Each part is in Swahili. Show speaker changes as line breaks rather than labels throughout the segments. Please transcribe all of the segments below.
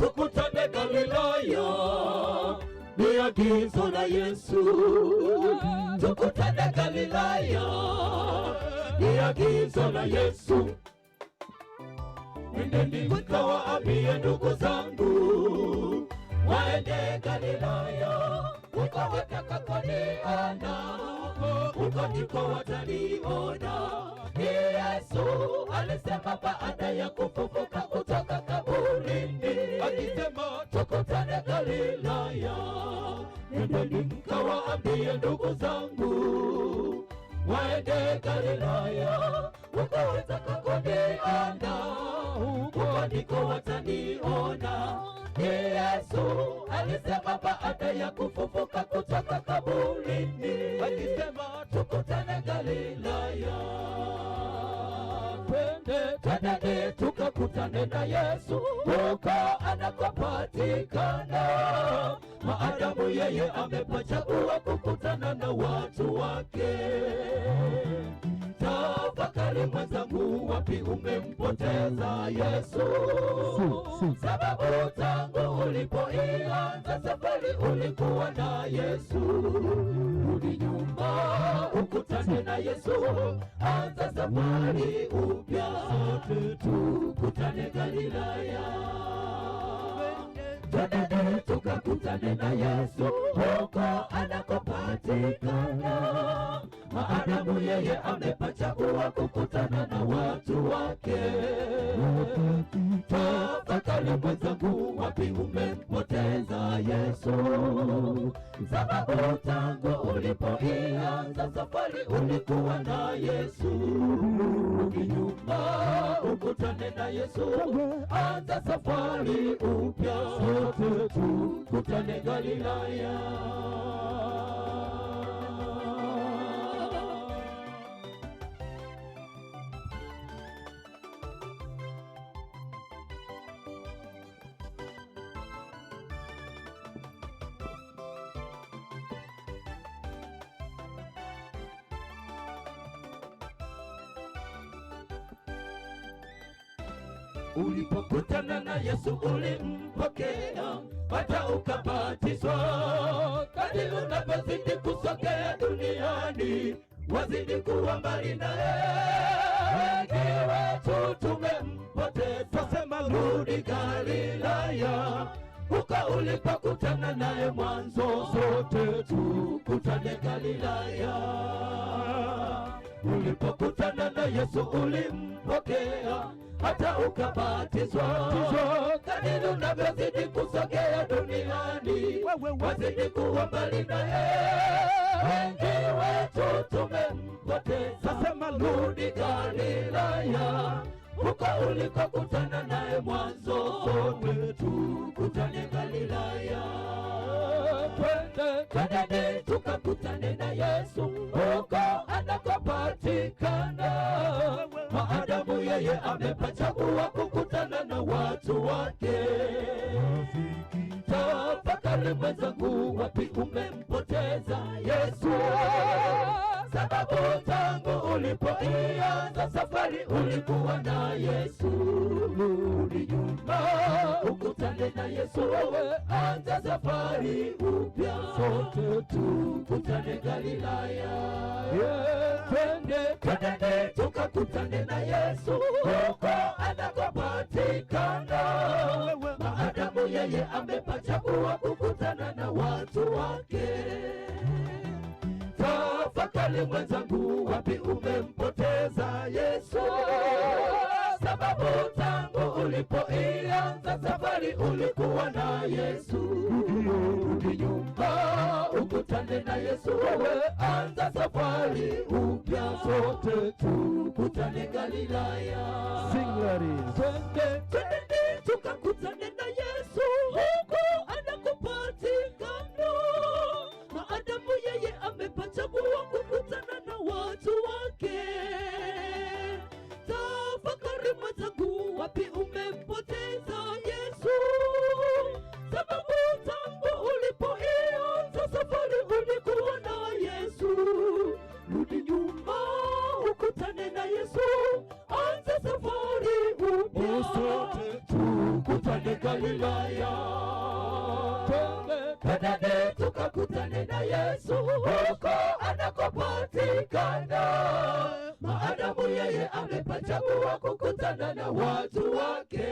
Tukutane Galilaya, ni agizo la Yesu. Tukutane Galilaya, ni agizo la Yesu. Nendeni mkawaambie ndugu zangu, waende Galilaya, huko watakakoniona, huko ndiko wataniona. Ni Yesu alisema baada ya kufufuka kutoka kaburini, akisema tukutane Galilaya. Nendeni mkawaambie ndugu zangu, waende Galilaya, huko watakakoniona, huko ndiko wataniona. Ni Yesu alisema baada ya kufufuka kutoka kaburini, akisema tukutane Galilaya. Twende, twendeni tukakutane na Yesu huko anakopatikana. Maadamu yeye amepachagua kukutana na watu wake. Tafakari mwenzangu, wapi umempoteza Yesu? Sababu tangu ulipoianza safari ulikuwa na Yesu. Rudi nyuma ukutane na Yesu, anza safari upya, sote tukutane Galilaya. Twendeni tukakutane na Yesu huko anakopatikana. Maadamu yeye amepachagua kukutana na watu wake. Tafakari mwenzangu, wapi umempoteza Yesu? Sababu tangu ulipoianza safari ulikuwa na Yesu. Rudi nyuma ukutane na Yesu, anza safari upya, sote tukutane Galilaya. Ulipokutana na Yesu ulimpokea, hata ukabatizwa. Kadri unavyozidi kusogea duniani, wazidi kuwa mbali naye. Wengi wetu tumempoteza, sema rudi Galilaya, huko ulipokutana naye mwanzo, sote tukutane Galilaya. Ulipokutana na Yesu ulimpokea, hata ukabatizwa. Kadiri unavyozidi kusogea duniani, wazidi kuwa mbali naye. Wengi wetu tumempoteza, sema rudi Galilaya, huko ulikokutana naye mwanzo, sote tukutane Galilaya. Twende, twendeni tukakutane na Yesu huko anakopatikana. Maadamu yeye amepachagua kukutana na watu wake. Tafakari mwenzangu, wapi umempoteza Yesu? Sababu tangu ulipoianza safari ulikuwa na Yesu. Rudi nyuma ukutane na Yesu, anza safari upya, sote tukutane Galilaya. Twende, twendeni tukakutane na Yesu huko anakopatikana. Maadamu yeye amepachagua kukutana na watu wake. Tafakari mwenzangu, wapi umempoteza Yesu? Sababu tangu ulipoianza safari ulikuwa na Yesu. Rudi nyuma ukutane na Yesu, anza safari upya, sote tukutane Galilaya.
Sing, ladies.
Twende, twende tukakutane na Yesu huko anakopatikana. Maadamu yeye amepachagua kukutana na watu wake. Tafakari mwenzangu, wapi umempoteza Yesu? Sababu tangu ulipoianza safari ulikuwa na Yesu. Rudi nyuma ukutane na Yesu, anza safari upya,
Sote
tukutane. Yesu huko anakopatikana, maadamu yeye amepachagua kukutana na watu wake.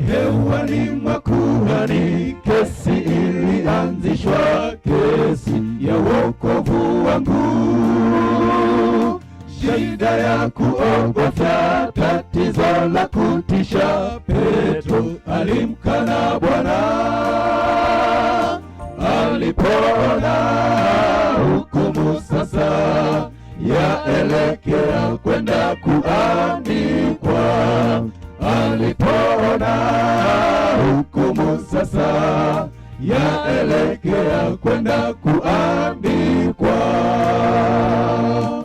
Hewani mwa kuhani, kesi ilianzishwa, kesi ya wokovu wangu. Shida ya kuogofya, tatizo la kutisha, Petro alimkana Bwana alipoona hukumu sasa yaelekea kwenda kuandikwa. Alipoona hukumu sasa yaelekea kwenda kuandikwa.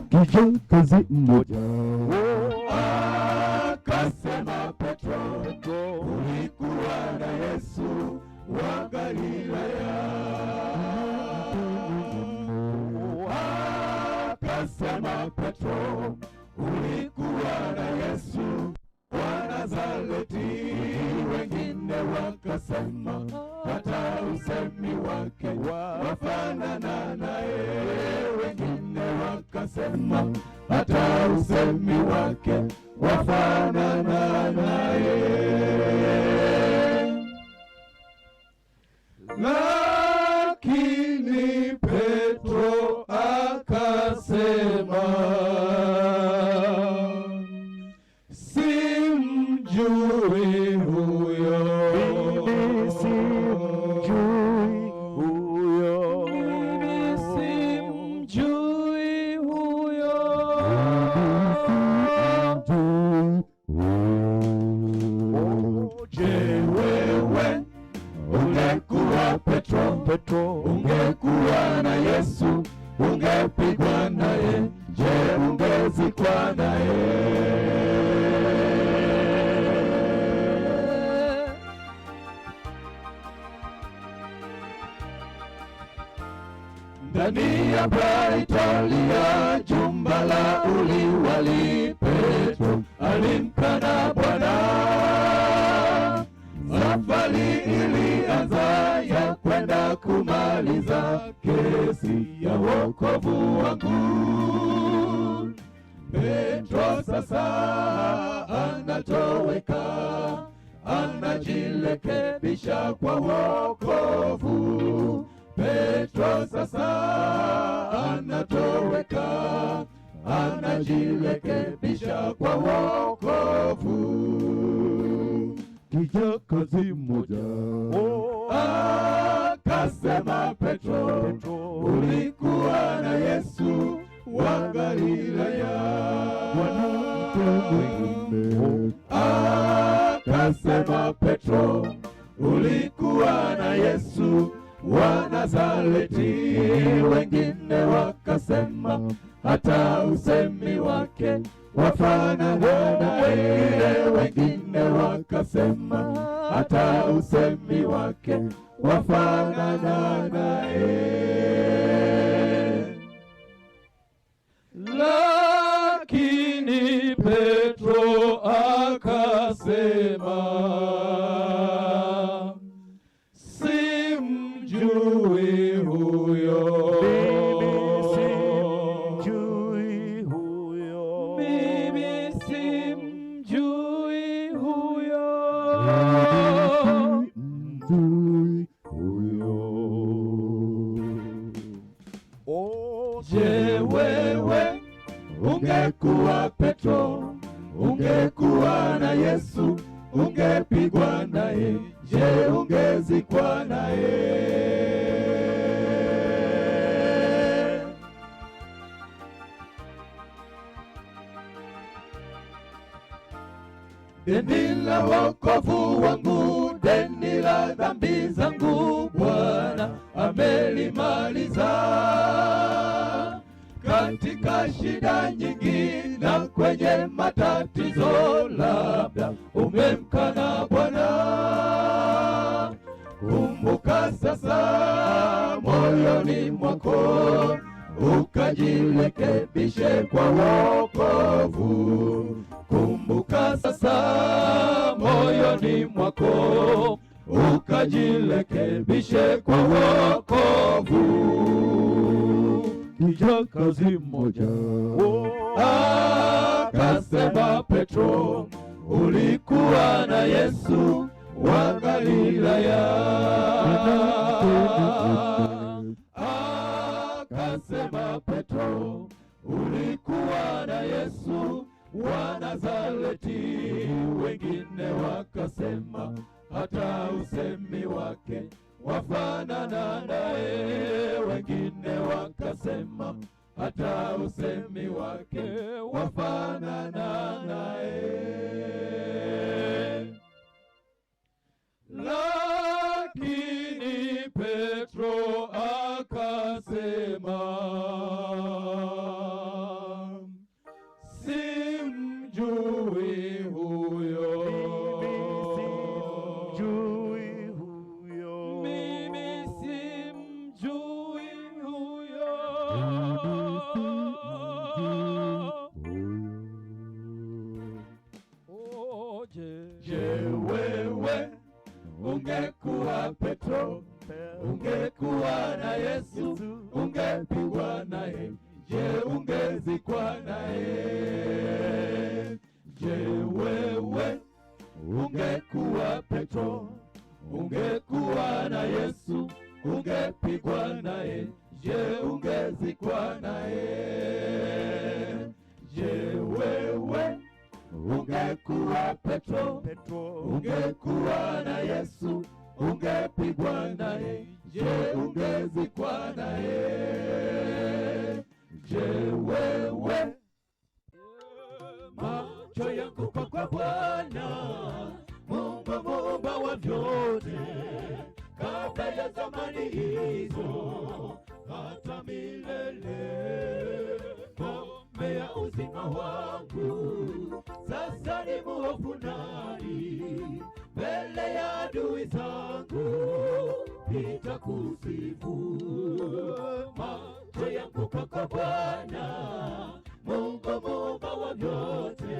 Kijakazi mmoja
akasema, Petro, ulikuwa na Yesu wa Galilaya. Akasema, Petro, ulikuwa na Yesu wa Nazareti. Wengine wakasema hata usemi wake wafanana naye. Wengine wakasema hata usemi wake wafanana naye. Lakini Petro akasema, simjui huyo.
Mimi simjui huyo.
Mimi simjui huyo.
Mimi simjui huyo.
Je, wewe ungekuwa Petro,
Petro,
ungekuwa na Yesu, ungepigwa naye? Je, ungezikwa naye? Ndani ya Praitoria, jumba la uliwali, Petro alimkana Bwana. Safari ilianza ya kwenda kumaliza kesi ya wokovu wangu. Petro sasa anatoweka, anajirekebisha kwa wokovu. Petro sasa anatoweka, anajirekebisha kwa wokovu.
Kijakazi mmoja
Akasema, Petro, ulikuwa na Yesu wa Galilaya.
Mwanamke
Akasema, Petro, ulikuwa na Yesu wa Nazareti. Wengine wakasema hata usemi wake wafanana naye. Wengine wakasema hata usemi wake wafanana naye.
Lakini Petro akasema, simjui huyo.
Mimi simjui huyo.
Mimi simjui huyo.
Mimi simjui huyo.
Je, wewe ungekuwa Petro, ungekuwa na Yesu, ungepigwa naye? Je, ungezikwa naye? Deni la wokovu wangu, deni la dhambi zangu, Bwana amelimaliza. Katika shida nyingi na kwenye matatizo, labda umemkana Bwana. Kumbuka sasa moyoni mwako. mwako, ukajirekebishe kwa wokovu. Kumbuka sasa moyoni mwako, ukajirekebishe kwa wokovu.
Kijakazi mmoja
Akasema Petro, ulikuwa na Yesu wa Galilaya. Akasema Petro, ulikuwa na Yesu wa Nazareti. Wengine wakasema hata usemi wake wafanana naye. Wengine wakasema hata usemi wake wafanana naye.
Lakini Petro akasema, simjui huyo,
Mimi simjui huyo.
mimi simjui huyo. Oh, je,
Je, wewe ungekuwa Petro, ungekuwa na Yesu, ungepigwa naye? Je, ungezikwa naye? Je, wewe ungekuwa Petro, ungekuwa na Yesu, ungepigwa naye? Je, ungezikwa naye? Je, wewe ungekuwa Petro,
Petro,
ungekuwa na Yesu, ungepigwa naye? Je, ungezikwa naye? Je, wewe macho yangu kwa Bwana Mungu muumba wa vyote, kabla ya zamani hizo hata milele, ngome ya uzima wangu sasa ni muofu nani mbele ya adui zangu nitakusifu. Macho yangu kwako Bwana Mungu muumba wa vyote,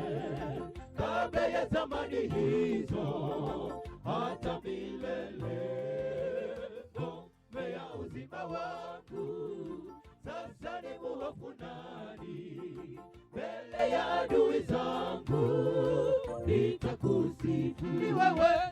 kabla ya zamani hizo hata milele, ngome ya uzima wangu sasa ni muhofu nani mbele ya adui zangu nitakusifu.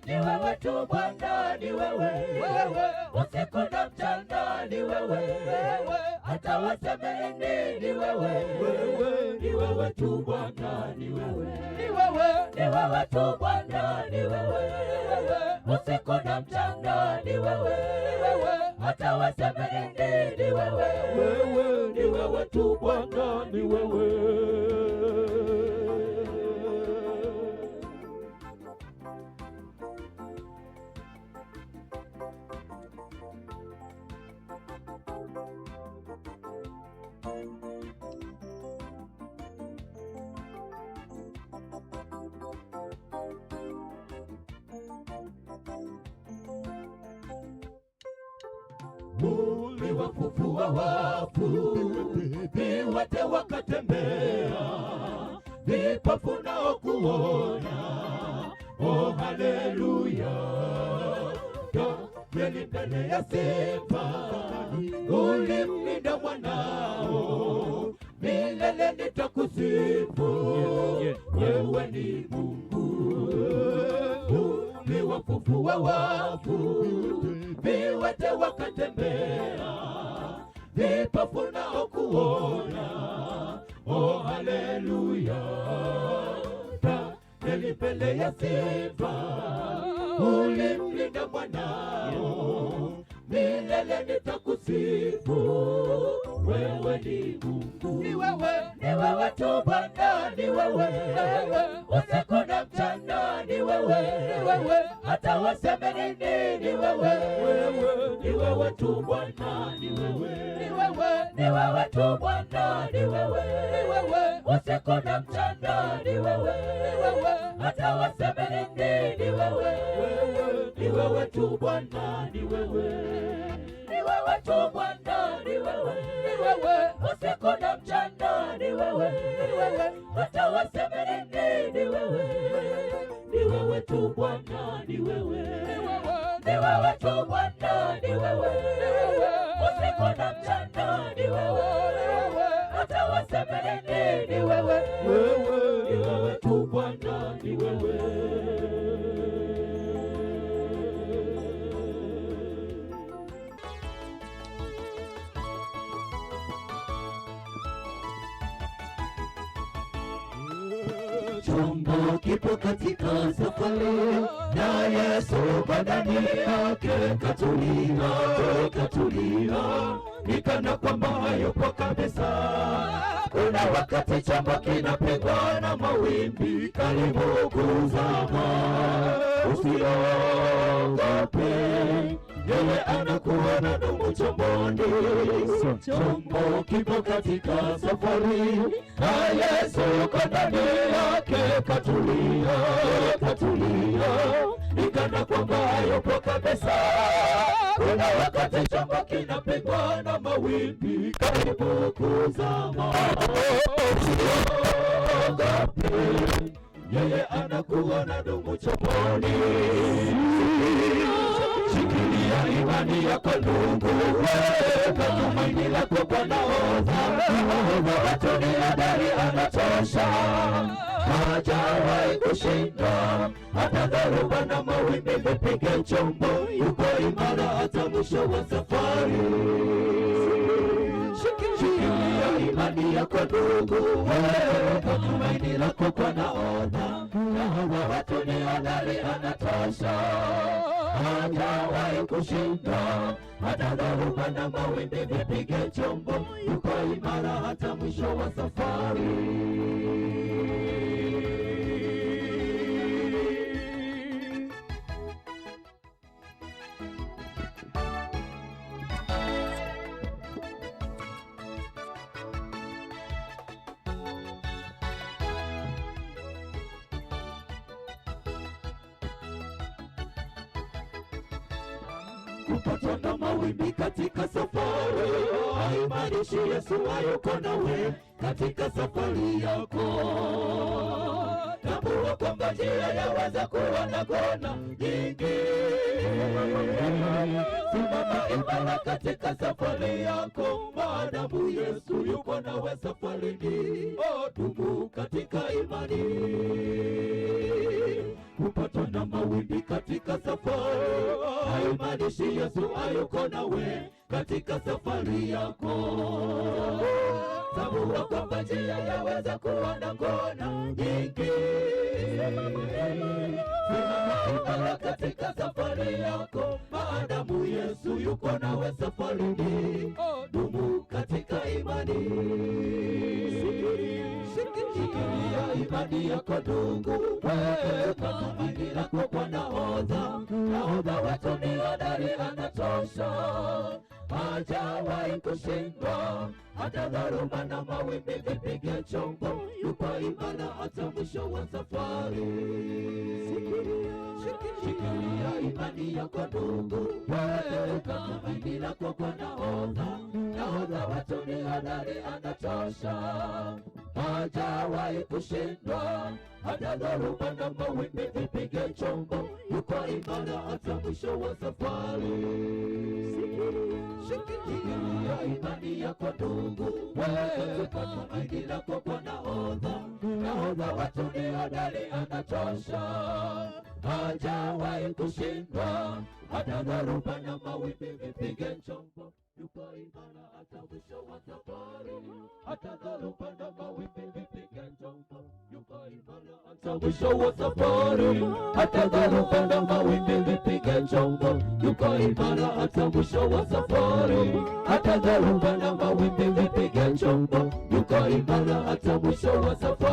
Ni wewe tu Bwana, ni wewe, wewe usiku na mchana, ni wewe, wewe hata waseme nini, ni wewe, wewe ni wewe tu Bwana, ni wewe, ni wewe, ni wewe tu Bwana, ni wewe, wewe usiku na mchana, ni wewe, wewe hata waseme nini, ni wewe, wewe ni wewe tu Bwana, ni wewe. Uliwafufua wafu, viwete wakatembea, vipofu nao kuona. Oh, haleluya! Danieli mbele ya simba, ulimlinda mwanao, milele nitakusifu. Wewe ni Mungu, uliwafufua wafu, viwete wakatembea, vipofu nao kuona. Oh, haleluya! Danieli mbele ya simba, ulimlinda mwanao, milele nitakusifu. Wewe ni Mungu, ni wewe, ni wewe tu Bwana, ni wewe, wewe usiku na mchana, ni wewe, ni wewe hata waseme nini, ni wewe, wewe ni wewe tu Bwana, ni wewe, ni wewe, ni wewe tu Bwana, ni wewe, ni wewe usiku na mchana, ni wewe, ni wewe hata waseme nini, ni wewe, wewe ni wewe tu Bwana, ni wewe, ni wewe tu Bwana, ni wewe, ni wewe, usiku na mchana, ni wewe, ni wewe, hata waseme nini, ni wewe, ni wewe tu Bwana, ni wewe, ni wewe tu Bwana, ni wewe, usiku na mchana, ni wewe, hata waseme nini, ni wewe, ni wewe tu Bwana, ni wewe.
Chombo kipo katika safari na Yesu ndani yake, katulia, katulia, ni kana kwamba hayupo kabisa. Kuna wakati chombo kinapigwa na mawimbi, karibu kuzama. Usiogope, yeye anakuona ndugu chomboni. Chombo kipo katika safari na Yesu yuko ndani yake, katulia, katulia, ni kana kwamba hayupo kabisa. Kuna wakati chombo kinapigwa na mawimbi, karibu kuzama. Usiogope, yeye anakuona ndugu chomboni. Shikilia imani yako ndugu, weka tumaini lako kwa nahodha. Nahodha wetu ni hodari, anatosha, hajawahi kushindwa. Hata dhoruba na mawimbi vipige chombo, yuko imara hata mwisho wa safari. Shikilia imani yako ndugu, weka tumaini lako kwa nahodha. Nahodha wetu ni hodari, anatosha, hajawahi kushindwa. Hata dhoruba na mawimbi vipige chombo, yuko imara hata mwisho wa safari. Kupatwa na mawimbi katika safari haimaanishi Yesu hayuko nawe katika safari yako. Tambua kwamba njia yaweza kuwa na kona nyingi. Simama imara katika safari yako, maadamu Yesu yuko nawe safarini. Oh, dumu katika imani. Kupatwa na mawimbi katika safari haimaanishi Yesu hayuko nawe katika safari yako. Tambua kwamba njia yaweza kuwa na kona nyingi. Simama imara katika safari yako, maadamu Yesu yuko nawe safarini. Dumu katika imani. Shikilia imani yako ndugu, weka tumaini lako kwa nahodha. Nahodha wetu ni hodari, anatosha, hajawahi kushindwa. Hata dhoruba na mawimbi vipige chombo, yuko imara hata mwisho wa safari. Shikilia imani yako ndugu, weka tumaini lako kwa nahodha. Nahodha wetu ni hodari, anatosha, hajawahi kushindwa. Hata dhoruba na mawimbi vipige chombo, yuko imara hata mwisho wa safari. Shikilia imani yako ndugu, weka tumaini lako kwa nahodha. Nahodha wetu ni hodari, anatosha, hajawahi kushindwa. Hata dhoruba na mawimbi vipige chombo, yuko imara hata mwisho wa safari. Hata dhoruba na mawimbi vipige chombo, yuko imara hata mwisho wa safari. Hata dhoruba na mawimbi vipige chombo, yuko imara hata mwisho wa safari. Hata dhoruba na mawimbi vipige chombo, yuko imara hata mwisho wa safari.